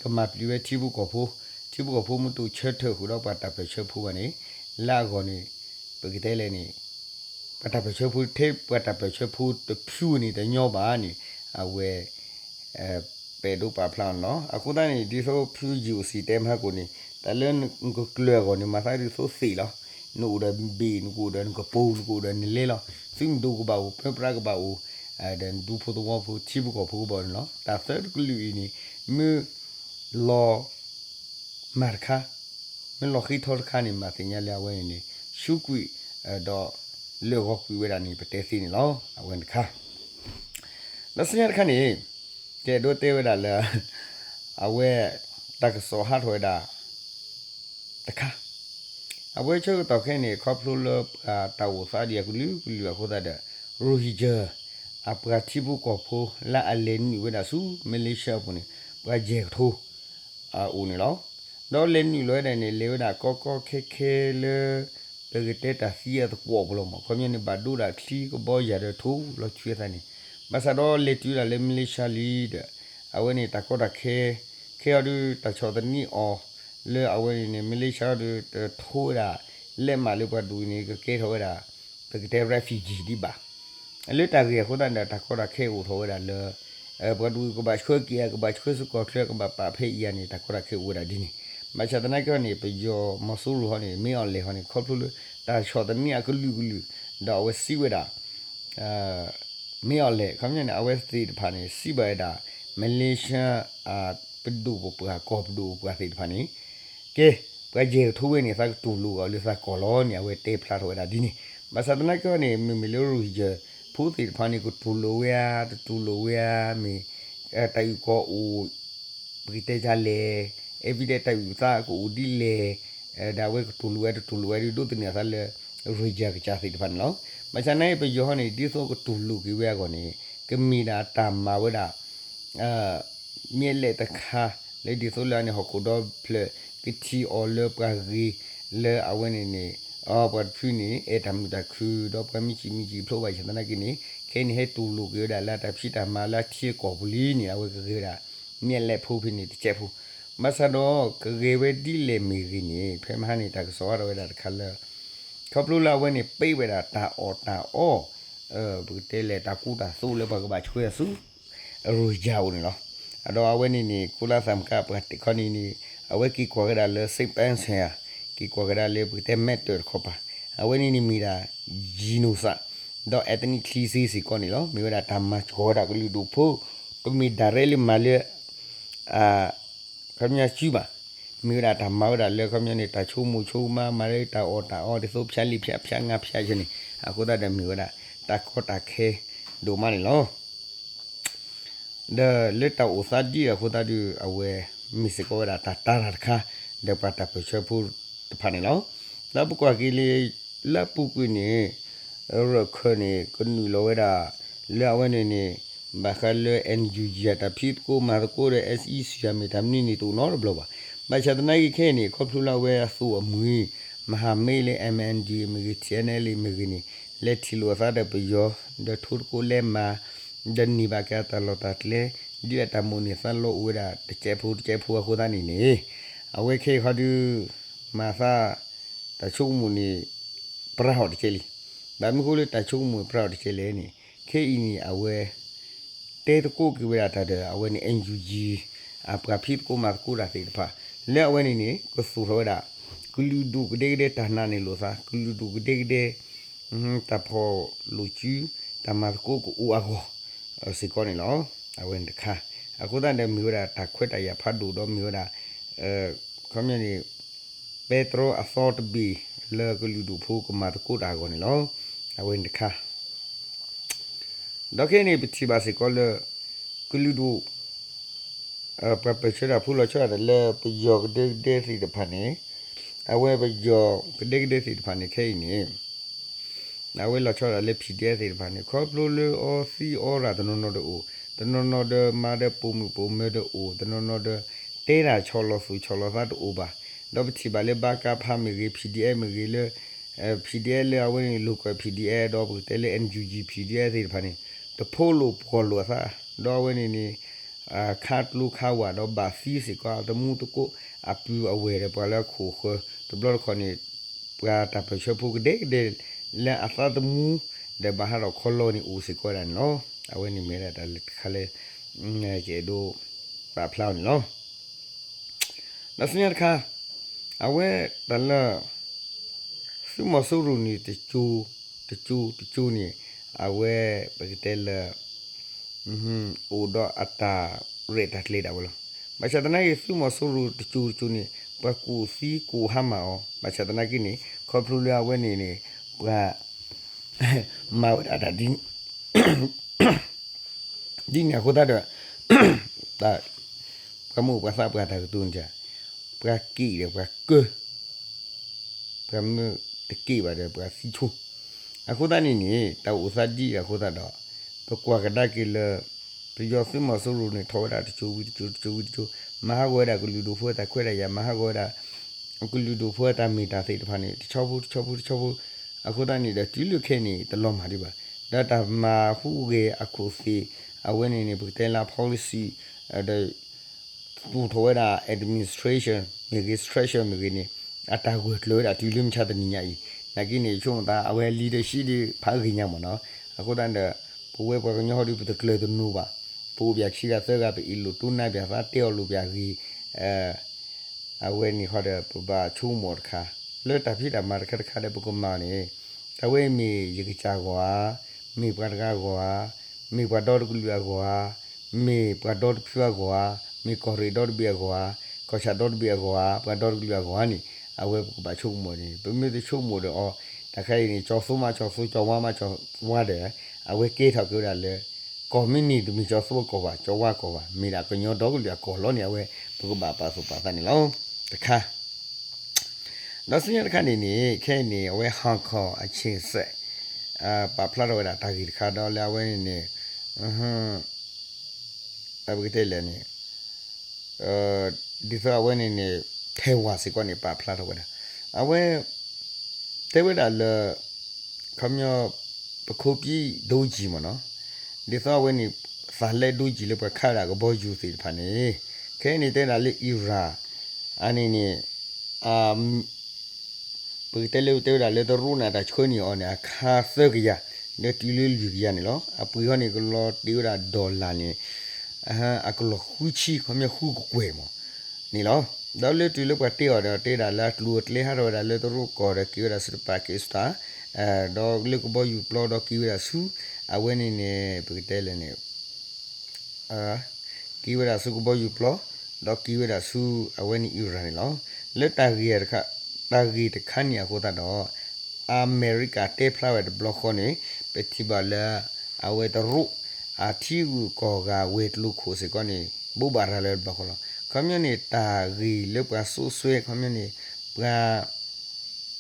ကမၤပျံၤဝဲထံဖိကီၢ်ဖိ, ထံဖိကီၢ်ဖိမ့ၢ်တအိၣ်ဆၢထၢၣ်ဃုာ်ဒီးပှၤတၢ်ပၢၢ်ဆၢဖိဘၣ်န့ၣ် လၢအဂီၢ်န့ၣ် ပကတဲလဲၣ်န့ၣ် ပှၤတၢ်ပၢၢ်ဆၢဖိ ထဲပှၤတၢ်ပၢၢ်ဆၢဖိတဖုန့ၣ် တညီဘၣ်န့ၣ် အဝဲ ပဲာ်ဒိပာ်ဖျါအီၤန့ၣ်လီၤ. အဃိသတးန့ၣ် ဒ်သိးဖု G O C တဲမဟါကိၣ်န့ၣ် တၢ်လၢနကကျၢၤအဂီၢ်န့ၣ် မၤသးဒ်သိးသ့ၣ်လီၤ. နအိၣ်ဒီးဘ့ၣ် နကအိၣ်ဒီးနကပိၤ နကအိၣ်ဒီးနလဲလီၤ. သုးမုၢ်ဒိၣ်ကဘၣ်အိၣ် ပၢပြးကဘၣ်အိၣ် ဒီးနဒူဖိသဝီဖိ ထံဖိကီၢ်ဖိကဘၣ်အိၣ်န့ၣ်လီၤ. တၢ်သၢတကလုာ်အံၤန့ၣ် မ့ၢ်လီၤ မၤတခါ, မ့ၢ်လီၤဃံထီတခါန့ၣ် မၤသ့ၣ်ညါလၢအဝဲန့ၣ်န့ၣ် ဆူးကွံာ် ဒီးလၢာ်ဂီၤကွံာ်ဝဲဒၣ်န့ၣ် ပတဲသ့န့ၣ်လီၤ. အဝဲတခါ လၢဆူညါတခါန့ၣ် ကအဲၣ်ဒိးတဲဝဲဒၣ်လၢ အဝဲ တၢ်ကစီၣ်ဟးထီၣ်ဝဲဒၣ် တခါ အဝဲဆၢကတီၢ်ခဲအံၤန့ၣ် ခီဖျိလၢပှၤတၢ်အိၣ်သးဒံးအကလုာ်ကလုာ်အဃိသတးဒီး Rohingya အပှၤထံဖိကီၢ်ဖိလၢအလဲၤနုာ်ဝဲဒၣ်ဆူ Malaysia အပူၤန့ၣ် ပှၤယဲၢ်ကထိ အအိၣ်န့ၣ်လီၤ. ဒီးလဲၤနုာ်လီၤဝဲဒၣ်န့ၣ် လဲၤဝဲဒၣ်ကီကီခဲခဲလၢ ပကတဲတၢ်သံအသကွီၢ်ပူၤလီၤမး. ခီပညီန့ၣ် ဘၣ်ဒိဒၣ်ချံကဘီယၤဒီးထိလီၤဆွံအသးန့ၣ် ဘၣ်ဆၣ်ဒီးလဲၤတုၤဒၣ်လၢ Malaysia လံဒီး အဝဲန့ၣ်တၢ်ကီတၢ်ခဲ ခဲအံၤဒုးတၢ်ဆီၣ်သနံးအီၤ လၢအဝဲန့ၣ်န့ၣ် Malaysia ဒုးတထိဝဲဒၣ် လဲးမးလၢပှၤဒူၣ်န့ၣ် ကကဲထီၣ်ဝဲဒၣ် ပကတဲ refugee ဒံးဘၣ်. လၢတၢ်ဂ့ၢ်အဃိသတးန့ၣ်ဒီး တၢ်ကီတၢ်ခဲအိၣ်ထီၣ်ဝဲဒၣ်လၢ ပှၤဒူၣ်ကဘၣ်ဆှၢက့ၤ ကဘၣ်ဆှၢစ့ၢ်ကီးချၢ ကဘၣ်ပာ်ဖဲအံၤဧါန့ၣ် တၢ်ကီတၢ်ခဲအိၣ်ဝဲဒၣ်ဒ်န့ၣ်. ဘၣ်ဆၣ်သနာ်က့န့ၣ် ပယီၤမီၤစိရိၤဟီန့ၣ် မ့ၢ်အီၤလဲၣ်ဟီန့ၣ် ခီဖျိလၢ တၢ်ဆီၣ်သနံးအကလုာ်ကလုာ် ဒီးအဝဲစံးဝဲဒၣ် မ့ၢ်အီၤလဲၣ် ခီပညီန့ၣ် အဝဲသ့ၣ်တဖၣ်န့ၣ် စံးဘၣ်ဝဲဒၣ် Malaysia ပဒိၣ်ပပှၢ် ကီၢ်ပဒိၣ်ပပှၢ်သ့ၣ်တဖၣ်န့ၣ် ကဲ ပှၤယဲၢ်ကထိဝဲန့ၣ် သးကတူၢ်လိာ်အီၤလၢသးကီၢ်လီၤန့ၣ် အဝဲတဲဖျါထီၣ်ဝဲဒၣ်ဒ်န့ၣ်. ဘၣ်ဆၣ်သနာ်က့န့ၣ် မ့မ့ၢ်လၢ Rohingya ဖိသ့ၣ်တဖၣ်န့ၣ် ကတူၢ်လိာ်ဝဲဧါ တတူၢ်လိာ်ဝဲဧါ မ့ၢ် တၢ်အုၣ်ကီၤအိၣ် ပကတဲဒ်လဲၣ်, evidence တၢ်အုၣ်သးကအိၣ်ဒ်လဲၣ်, ဒီးအဝဲကတူၢ်လိာ်ဝဲတတူၢ်လိာ်ဝဲဒီး ဒိးသန့ၤအသးလၢ Rohingya ကစၢ်သ့ၣ်တဖၣ်န့ၣ်လီၤ. ဘၣ်ဆၣ်သနာ်က့ ပယီၤဟီန့ၣ် ဒ်သိးကတူၢ်လိာ်က့ၤဝဲအဂီၢ်န့ၣ် ကမ့ၢ်ဒၣ်တၢ်မၤဝဲဒၣ် မျက်လှည့်တခါ လၢဒ်သိးလၢအန့ၣ် ဟီၣ်ခိၣ်ဒီဖျၢၣ် ကထံၣ်အီၤလၢပှၤဂ့ၤ လၢအဝဲန့ၣ်န့ၣ် အပှၤတဖုန့ၣ် အဲၣ်တၢ်မုာ်တၢ်ခုၣ် ဒီးပှၤမံဆံးမံဆံးဖျိဘၣ်ဆၣ်သနာ်က့န့ၣ် ခဲအံၤန့ၣ် ဟဲတူၢ်လိာ်က့ၤဝဲဒၣ်လၢတၢ်ဖံးတၢ်မၤလၢ ထံကီၢ်ပူၤလံန့ၣ် အဝဲကဂဲၤဝဲဒၣ် မျက်လှည့်ဖိဖဲန့ၣ် တစဲးဖိ. ဘၣ်ဆၣ်ဒီး ကဂဲၤဝဲဒ်လဲၣ်မ့ၢ်ဂ့ၤန့ၣ် ဖဲမဟါန့ၣ် တၢ်ကစီၣ်အါထီၣ်ဝဲဒၣ်တခါလၢ ခီဖျိလၢအဝဲန့ၣ် ပ့းဝဲဒၣ်တၢ်အီၣ်တၢ်အီ ပကတဲလဲၣ် တၢ်ကူတၢ်သိးလၢပှၤကဘၣ်ဆှၢအီၤဆူ Rohingya အအိၣ်န့ၣ်လီၤ. အဒီးအဝဲန့ၣ်န့ၣ် ကိးလါသးမကါ ပှၤတဲခီန့ၣ်န့ၣ် အဝဲက့ၤကွၢ်ကဒါလၢ စ့ပၢၣ်စၢၤဧါ, က့ၤကွၢ်ကဒါလၢပကတဲ မဲးတၢၣ်တခီပၤ, အဝဲန့ၣ်န့ၣ်မ့ၢ်ဒၣ် genocide ဒီး ethnic cleansing စ့ၢ်ကီးန့ၣ်လီၤ. မ့ၢ်ဝဲဒၣ်တၢ်မၤစှီၤဝဲဒၣ်ကလုာ်ဒူၣ်ဖိ တမ့ၢ် direct လၢမၤလၢ ခီပညီစုဘၣ်, မ့ၢ်ဝဲဒၣ်တၢ်မၤဝဲဒၣ်လၢခီပညီန့ၣ် တၢ်ဆိကမိၣ်ဆိကမး မၤလၢတၢ်အီၣ်တၢ်အီဒ်သိး ဖၠါလံာ်ဖၠါ ဖၠါငါဖၠါဆၢန့ၣ်, အဃိသတးဒီးမ့ၢ်ဝဲဒၣ် တၢ်ကီတၢ်ခဲဒိၣ်မးန့ၣ်လီၤ. ဒီးလၢတၢ်အိၣ်သးဒ်အံၤအဃိသတးဒီး အဝဲမ့ၢ်စ့ၢ်ကီးဝဲဒၣ်တၢ်တာ်တၢ်တခါ ဒီးပှၤတၢ်ပၢၢ်ဆၢဖိတဖၣ်န့ၣ်လီၤ. ဒီးပကွၢ်က့ၤလၢ လၢအပူၤကွံာ်န့ၣ် ရၢၢ်ခၢၣ်န့ၣ် ကနုာ်လီၤဝဲဒၣ် လၢအဝဲန့ၣ်န့ၣ် ဘၣ်ဃးလၢ NUG အတၢ်ဖံးသကိးမၤသကိးဒီး SAC အမ့ၢ်တၢ်မနုၤန့ၣ် တအိၣ်နီတဘျီဘၣ်. ဘၣ်ဆၣ်သနာ်က့ခဲအံၤန့ၣ် ခီဖျိလၢအဝဲအသိၣ်အမှံၤ မဟာမိတ် လၢ MNDAA မ့ၢ်ဂ့ၤ TNLA မ့ၢ်ဂ့ၤန့ၣ် လဲၤထံၣ်လိာ်အသးဒီးပယီၤ ဒီးထိသကိးလဲၤမၤ ဒီးန့ၢ်ဘၣ်က့ၤအတၢ်လီၢ်တၢ်ကျဲ ဒ်အတၢ်မိၣ်န့ၢ်သးလီအိၣ်ဝဲဒၣ် တကဲးဖိတကဲးဖိအဃိသတးန့ၣ်န့ၣ် အဝဲခဲအံၤခီဒုး မၤသး တၢ်ဆိကမိၣ်န့ၣ် ပြးအီၤတကဲးလံ. ဘၣ်မနုၤဃိလၢတၢ်ဆိကမိၣ်ပြးအီၤတကဲးလဲၣ်န့ၣ် ခဲအံၤန့ၣ် အဝဲ တဲသကိးက့ၤဝဲဒၣ်တၢ်ဒီး အဝဲန့ၣ် NUG အပှၤဖံးသကိးမၤသကိးတၢ်သ့ၣ်တဖၣ် လၢအဝဲန့ၣ်န့ၣ် ကသူၣ်ထီၣ်ဝဲဒၣ် ကလုာ်ဒူၣ်ကဒဲကဒဲတၢ်နာ်န့ၢ်လိာ်သး ကလုာ်ဒူၣ်ကဒဲကဒဲ တၢ်ဖီၣ်လိာ်စု တၢ်မၤသကိးကအိၣ်အဂီၢ် စ့ၢ်ကီးန့ၣ်လီၤ. အဝဲန့ၣ်တခါ အဃိသတးဒီးမ့ၢ်ဝဲဒၣ်တၢ်ခွဲးတၢ်ယာ်ဖးဒိၣ်ဒီးမ့ၢ်ဝဲဒၣ် ခီပညီန့ၣ် ပဲတြီအသီတဘ့ၣ်လၢကလုာ်ဒူၣ်ဖိကမၤသကိးတၢ်အဂီၢ်န့ၣ်လီၤ. အဝဲန့ၣ်တခါ ဒီးခဲအံၤန့ၣ် ပထံၣ်ဘၣ်စ့ၢ်ကီးလၢ ကလုာ်ဒူၣ် ပှၤပၢၢ်ဆၢတၢ်ဖိလီၤဆီဒၣ်တၢ်လၢပယီၤကဒဲကဒဲသ့ၣ်တဖၣ်န့ၣ် အဝဲပယီၤကဒဲကဒဲသ့ၣ်တဖၣ်န့ၣ် ခဲအံၤန့ၣ် အဝဲလီၤဆီဒၣ်တၢ်လၢ PDF သ့ၣ်တဖၣ်န့ၣ် ခီဖျိလၢအီသံအီရၣ်တနီၤနီၤတအိၣ်, တနီၤနီၤဒီးမၤဒီးပိာ်မုၣ်ပိာ်မၢၤတအိၣ်, တနီၤနီၤဒီး တဲတၢ်ဆီၣ်လီၤသူၣ်ဆီၣ်လီၤသးတအိၣ်ဘၣ်. ဒီးပထံၣ်ဘၣ်လၢ ဘကဖ မ့ၢ်ဂ့ၤ, PDF မ့ၢ်ဂ့ၤလၢ PDF လၢအဝဲန့ၣ် local PDF ဒီးပကတဲလၢ NUG PDF သ့ၣ်တဖၣ်န့ၣ် တဖိးလိာ်ပှီၢ်လိာ်အသး, ဒီးအဝဲန့ၣ်န့ၣ် ခးကျိခးဝၣ်ဒီးဘၣ်သံစ့ၢ်ကီး အသမူသကိး အပုၢ်အဝဲၢ်ဒီးပှၤလၢအခိၣ်အဃၢၤ တဘျီတခီၣ်န့ၣ် ပှၤတၢ်ပၢၢ်ဆၢဖိကဒဲကဒဲ လၢအသးသမူ ဒီးဘၣ်ဟးထီၣ်ခီလီန့ၣ်အိၣ်စ့ၢ်ကီးဝဲဒၣ်န့ၣ်လီၤ. အဝဲန့ၣ်မ့ၢ်ဝဲဒၣ်တၢ်လၢတခါလၢ ယအဲၣ်ဒိးပာ်ဖျါအီၤန့ၣ်လီၤ. ဒီးဆူညါတခါ အဝဲတၢ်လၢ သုးမီၤစိရိၤန့ၣ် တစိၤ တစိၤ တစိၤန့ၣ် အဝဲ ပကတဲလၢ အိၣ်ဒီးအတၢ်ရဲၣ်တၢ်ကျဲၤဒၣ်ဝဲလီၤ. ဘၣ်ဆၣ်သနာ်က့ သုးမီၤစိရိၤတစိၤတစိၤန့ၣ် ပှၤကူၣ်သံကူၣ်ဟါမၢ်အီၤ, ဘၣ်ဆၣ်သနာ်က့န့ၣ် ခီဖျိလၢအဝဲန့ၣ်န့ၣ် ပှၤ မၤဝဲဒၣ်တၢ်ဒ် ဒ်န့ၣ်အဃိသတးဒီး ပှၤမိၢ်ပှၤသးပှၤတၢ်ကတိၤန့ၣ် ပှၤက့ၤဒီးပှၤကၢ ပှၤမၢတက့ၢ်ဘၣ်ဒီးပှၤသံဆိ, အဃိသတးန့ၣ်န့ၣ် တၢ်အိၣ်သးဒ်အံၤအဃိသတးဒီး ပကွၢ်ကဒါက့ၤလၢ ပယီၤသုးမီၤစိရိၤန့ၣ် ထီၣ်ဝဲဒၣ်တစိၤဝံၤတစိၤ တစိၤဝံၤတစိၤ မၤဟးဂီၤဝဲဒၣ်ကလုာ်ဒူၣ်ဖိတၢ်ခွဲးတၢ်ယာ် မၤဟးဂီၤဝဲဒၣ် ကလုာ်ဒူၣ်ဖိတၢ်မ့ၢ်တၢ်သ့ၣ်တဖၣ်န့ၣ် တဆီဖိတဆီဖိတဆီဖိ, အဃိသတးန့ၣ်ဒီးတုၤလၢခဲအံၤန့ၣ် တလီၤမၢ်ဒံးဘၣ်. ဒီးတၢ်မၤဟူးဂဲၤအခိၣ်သ့ၣ် အဝဲန့ၣ်န့ၣ် ပကတဲလၢ policy ဒီး သူၣ်ထီၣ်ဝဲဒၣ် administration မ့ၢ်ဂ့ၤ structure မ့ၢ်ဂ့ၤန့ၣ် အတၢ်ဂၢၢ်ကျၢၤဝဲဒၣ်တုၤလၢမုၢ်ဆါတနံၤညါအံၤ, နာ်က့န့ၣ် ယဆိကမိၣ်သး အဝဲ leadership ဒ်ဖးဂ့ၤညါမ့ၢ်နီၤ, အဃိသတးဒီး ပဝဲပှၤကညီဟီဒုး ပတကျၢၤတနူၤဘၣ်, ပအိၣ်ပၠးခံဂၤသၢဂၤ ပအ့ၣ်လိာ်တိၢ်နါပၠးသး တဲအီၣ်လိာ်ပၠးဂ့ၤ အဝဲန့ၣ်ဃီဒီး ပဘၣ်ဆိကမိၣ်တခါ, လၢတၢ်ဖံးတၢ်မၤတခါတခါဒီး ပကမၤအီၤန့ၣ် တၢ်ဝဲမ့ၢ်ယကစၢ်အဂီၢ်ဧါ, မ့ၢ်ပှၤတဂၤအဂီၢ်ဧါ, မ့ၢ်ပှၤဒီတကလုာ်အဂီၢ်ဧါ, မ့ၢ်ပှၤဒီတဖုအဂီၢ်ဧါ, မ့ၢ်ကီၢ်ရ့ၣ်ဒီတဘ့ၣ်အဂီၢ်ဧါ, ကီၢ်ဆၣ်ဒီတဘ့ၣ်အဂီၢ်ဧါ, ပှၤဒီတကလုာ်အဂီၢ်ဧါန့ၣ် အဝဲပကဘၣ်ဆိကမိၣ်န့ၣ် ပမ့ၢ်တဆိကမိၣ်ဒီးအီၤ တၢ်ခါအံၤန့ၣ် ကၠီၤသူမးကၠီၤသူ ကၠီၤဝါမးကၠီၤဝါဒီး အဝဲကဲထီၣ်က့ၤဝဲဒၣ်လၢ ကီၢ်မ့ၢ်န့ၣ် တမ့ၢ်ကၠီၤသူအကီၢ်ဘၣ် ကၠီၤဝါကီၢ်ဘၣ် မ့ၢ်ဒၣ်ကညီဒီကလုာ်အကီၢ်လီၤန့ၣ် အဝဲ ပကဘၣ်ပာ်သူၣ်ပာ်သးန့ၣ်လီၤ. တခါ ဒီးဆူညါတခါန့ၣ်န့ၣ် ခဲအံၤန့ၣ် အဝဲ Hong Kong အ ချစ်စက် ပာ်ဖျါထီၣ်ဝဲဒၣ်တၢ်ဂ့ၢ်တခါဒီးလၢအဝဲန့ၣ်န့ၣ် ပကတဲလဲၣ်န့ၣ် ဒ်သိးအဝဲန့ၣ်န့ၣ် Taiwan စ့ၢ်ကီးန့ၣ် ပာ်ဖျါထီၣ်ဝဲဒၣ် အဝဲ တဲဝဲဒၣ်လၢ ခီပညီ ပခိၣ်ပံဒိကံမ့ၢ်နီၤ ဒ်သိးအဝဲန့ၣ် သးလဲဒိကံလၢပှၤခးဝဲဒၣ်ကဘီယူၤသ့ၣ်တဖၣ်န့ၣ် ခဲအံၤန့ၣ်တဲဒၣ်လၢ Iran အန့ၣ်န့ၣ် ပကတဲလၢတဲဝဲဒၣ်လၢတရူးန့ၣ် တၢ်ဆှၢန့ၢ်အီၤန့ၣ် အခါသၢကယၤ ဒီးတုၤလၢလွံၢ်ကယၤန့ၣ်လီၤ. အပှ့ၤဟီန့ၣ် ကလီၤတ့ၢ်ဝဲဒၣ် dollar န့ၣ် အကလီၤဃုဆံ ခီပညီဃုကကွဲၢ်မ့ၢ်န့ၣ်လီၤ. ဒီးလၢတုၤလၢပှၤတ့အီၤဒီး တဲဒၣ်လၢအကျိၤအကျဲဟးထီၣ်ဝဲဒၣ်လၢတရူးကီၢ်ဒီးက့ၤဝဲဒၣ်ဆူတပၤက့ၤစတၢ် ဒီးလၢကဘီယူၤပျီဒီးက့ၤဝဲဒၣ်ဆူ အဝဲန့ၣ်န့ၣ် ပကတဲလဲၣ်န့ၣ် က့ၤဝဲဒၣ်ဆူကဘီယူၤပျီ ဒီးက့ၤဝဲဒၣ်ဆူအဝဲန့ၣ် Iran န့ၣ်လီၤ. လၢတၢ်ဂ့ၢ်တခါ တၢ်ဂ့ၢ်တခါန့ၣ်အဃိသတးဒီး အမဲရကၤတဲဖျါဝဲတဘျီဃီန့ၣ် ပထံၣ်ဘၣ်လၢ အဝဲတရူး အထံဂုၤကီၢ်ဂၤဝဲၤကျိၤခိၣ်စ့ၢ်ကီးန့ၣ် ဘိးဘၣ်ရၤလၢတဘျီဃီလီၤ. ခီပညီန့ၣ် တၢ်ဂ့ၢ်လၢပှၤစိာ်ဆှဲ ခီပညီန့ၣ် ပှၤ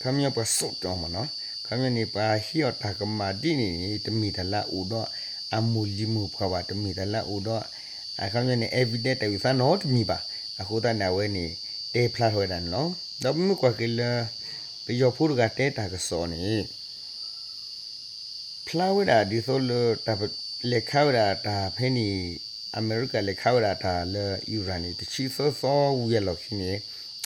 ခီပညီပှၤစိာ်ကၠီမ့ၢ်နီၤ ခီပညီန့ၣ် ပှၤဟ့ၣ်အီၤတၢ်ကမၣ်ဒ်န့ၣ်န့ၣ် တမ့ၢ်တၢ်လၢအအိၣ်ဒီးအမိၢ်လံၤမိၢ်ပှၢ်ဘၣ် တမ့ၢ်တၢ်လၢအအိၣ်ဒီး ခီပညီန့ၣ် evidence တၢ်အုၣ်သးနီတမံၤဘၣ်. အဃိသတးန့ၣ် အဝဲန့ၣ် တဲဖျါထီၣ်ဝဲဒၣ်န့ၣ်လီၤ. ဒီးပမ့ၢ်ကွၢ်က့ၤလၢ ပယီၤဖိတဂၤတဲတၢ်ကစီၣ်န့ၣ် ဖျါဝဲဒၣ်ဒ်သိးလၢ လဲၤခးဝဲဒၣ်တၢ်ဖဲန့ၣ် အမဲရကၤလဲၤခးဝဲဒၣ်တၢ်လၢ Iran န့ၣ် တဆံသၢသီဝံၤအလီၢ်ခံန့ၣ်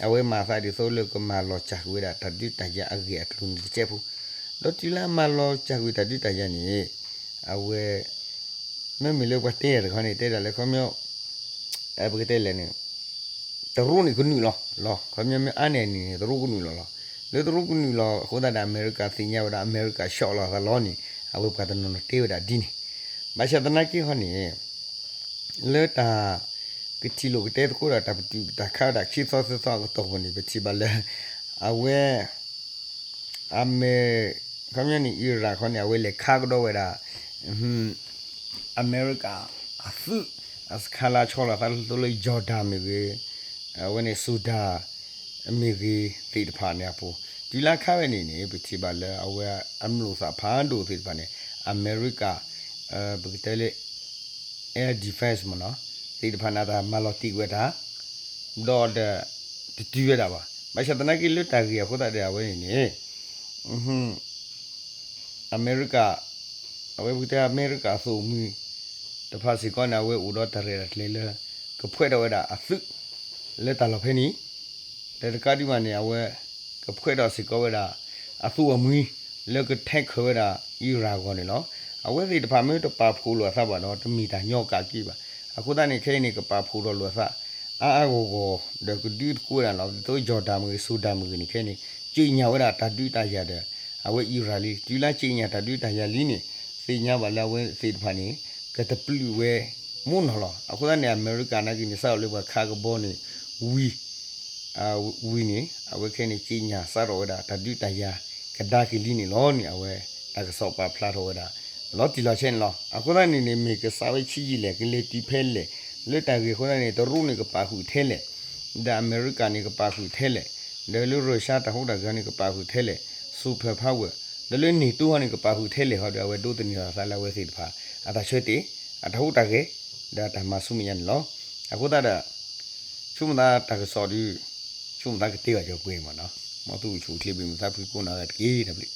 အဝဲမၤသးဒ်သိးလၢကမၤလီၤစၢ်ကွံာ်ဝဲဒၣ်တၢ်ဒုးတၢ်ယၤအဂ့ၢ်အကျိၤန့ၣ်တစဲးဖိ ဒီးတုၤလၢအမၤလီၤစၢ်ကွံာ်တၢ်ဒုးတၢ်ယၤန့ၣ် အဝဲ မ့မ့ၢ်လၢပှၤတဲတခီန့ၣ် တဲဒၣ်လၢခီပညီ ပကတဲလဲၣ်န့ၣ် တရူးန့ၣ်ကနုာ်လီၤလီၤ ခီပညီမ့ၢ်အါန့ၢ်န့ၣ် တရူးကနုာ်လီၤလီၤ. လၢတရူးကနုာ်လီၤ အဃိသတးဒီး အမဲရကၤသ့ၣ်ညါဝဲဒၣ် အမဲရကၤဆီၣ်လီၤအသးလီၤန့ၣ် အဝဲပှၤတနီၤနီၤတဲဝဲဒၣ်ဒ်န့ၣ် ဘၣ်ဆၣ်သနာ်က့ဟီန့ၣ် လၢတၢ် ကထံၣ်လိာ်ကတဲသကိးဒီးတၢ်ပတုာ်တၢ်ခးဝဲဒၣ်ခံသီသၢသီအကတီၢ်ပူၤန့ၣ် ပထံၣ်ဘၣ်လၢ အဝဲ အမဲ ခီပညီန့ၣ် Iran ခီန့ၣ် အဝဲလဲၤခးကဒီးဝဲဒၣ် အမဲရကၤအသုး အစခါလၢအဆီလီၤသးလၢ Jordan မ့ၢ်ဂ့ၤ အဝဲန့ၣ် Sudan မ့ၢ်ဂ့ၤသ့ၣ်တဖၣ်န့ၣ်အပူၤ တုၤလၢခးဝဲန့ၣ်န့ၣ် ပထံၣ်ဘၣ်လၢအဝဲအမျိာ်သၣ်ဖးဒိၣ်သ့ၣ်တဖၣ်န့ၣ် အမဲရကၤ ပကတဲလၢ air defense မ့ၢ်နီၤ သ့ၣ်တဖၣ်န့ၣ် တၢ်မၤလီၤတံၢ်ကွံာ်ဝဲတၢ် ဒီးဒီး တတုၤဝဲဒၣ်ဘၣ်. ဘၣ်ဆၣ်သနာ်က့လၢတၢ်ဂ့ၢ်အဃိသတးဒီးအဝဲန့ၣ်န့ၣ် အမဲရကၤ အဝဲပကတဲအမဲရကၤအသုးမုၢ် တဖၣ်စ့ၢ်ကီးန့ၣ် အဝဲအိၣ်ဒီးတၢ်ရဲၣ်တၢ်ကျဲၤလၢ ကဖှဲးထီၣ်ဝဲဒၣ်အသုး လၢတၢ်လီၢ်ဖဲန့ၣ် ဒီးတကးဒံးဘၣ်န့ၣ် အဝဲ ကဖှဲးထီၣ်စ့ၢ်ကီးဝဲဒၣ် အသုးအမုၢ် လၢက tackle ဝဲဒၣ် Iran အဂီၢ်န့ၣ်လီၤ. အဝဲသ့ၣ်တဖၣ်မ့ၢ်တပာ်ဖှိၣ်လိာ်အသးဘၣ်ဒီး တမ့ၢ်တၢ်ညီကးက့ဘၣ်. အဃိသတးန့ၣ် ခဲအံၤန့ၣ် ကပာ်ဖှိၣ်ထီၣ်လိာ်အသး အါအါဂီၢ်ဂီၢ် ဒီးကဒုးသကိးဝဲဒၣ်လီၤ. ဒ်သိး Jordan မ့ၢ်ဂ့ၤ Sudan မ့ၢ်ဂ့ၤန့ၣ် ခဲအံၤန့ၣ် ကြေညာဝဲဒၣ်တၢ်ဒုးတၢ်ယၤဒီး အဝဲ Iran လံ. တုၤလၢ ကြေညာ တၢ်ဒုးတၢ်ယၤလံန့ၣ် သ့ၣ်ညါဘၣ်လၢအဝဲသ့ၣ်တဖၣ်န့ၣ် ကတပျုာ်ဝဲမ့ၢ်နီၤလီၤ. အဃိသတးန့ၣ် အမဲရကၤနာ်က့န့ၣ် စးထီၣ်လၢပှၤခးကဘီန့ၣ် ဝံၤ ဝံၤန့ၣ် အဝဲခဲအံၤန့ၣ် ကြေညာ စးထီၣ်ဝဲဒၣ်တၢ်ဒုးတၢ်ယၤကဒါက့ၤလံန့ၣ်လီၤန့ၣ် အဝဲတၢ်ကစီၣ်ပာ်ဖျါထီၣ်ဝဲဒၣ် လီၤတံၢ်လီၤဆဲးန့ၣ်လီၤ. အဃိသတးန့ၣ်န့ၣ် မ့ၢ်ကစးဝဲဆံးယံာ်လဲၣ် ကလဲၤတုၤဖဲလဲၣ် လၢတၢ်ဂ့ၢ်အဃိသတးန့ၣ် တရူးန့ၣ်ကပာ်ဃုာ်ထဲလဲၣ် ဒီးအမဲရကၤန့ၣ်ကပာ်ဃုာ်ထဲလဲၣ် ဒီးလၢ Russia တၢ်ဟူးတၢ်ဂဲၤန့ၣ်ကပာ်ဃုာ်ထဲလဲၣ် super power ဒီးလၢ NATO ဟီန့ၣ် ကပာ်ဃုာ်ထဲလဲၣ်ဟီဒီး အဝဲဒိးသန့ၤအသးလၢအဝဲသ့ၣ်တဖၣ် အတၢ်ဆၢတဲာ် အတၢ်ဟူးတၢ်ဂဲၤ ဒီးတၢ်မၤဆူမဲာ်ညါန့ၣ်လီၤ. အဃိသတးဒီး ဆိကမိၣ်သးတၢ်ကစီၣ်ဒီး ဆိကမိၣ်သးကတဲဘၣ်ကီကွဲမ့ၢ်နီၤ မ်သုအိၣ်ဆူၣ်အိၣ်ချ့ဘၣ်မုာ်သးဖှံကိးနီၢ်ဂၤတက့ၢ် တၢ်ဘျုး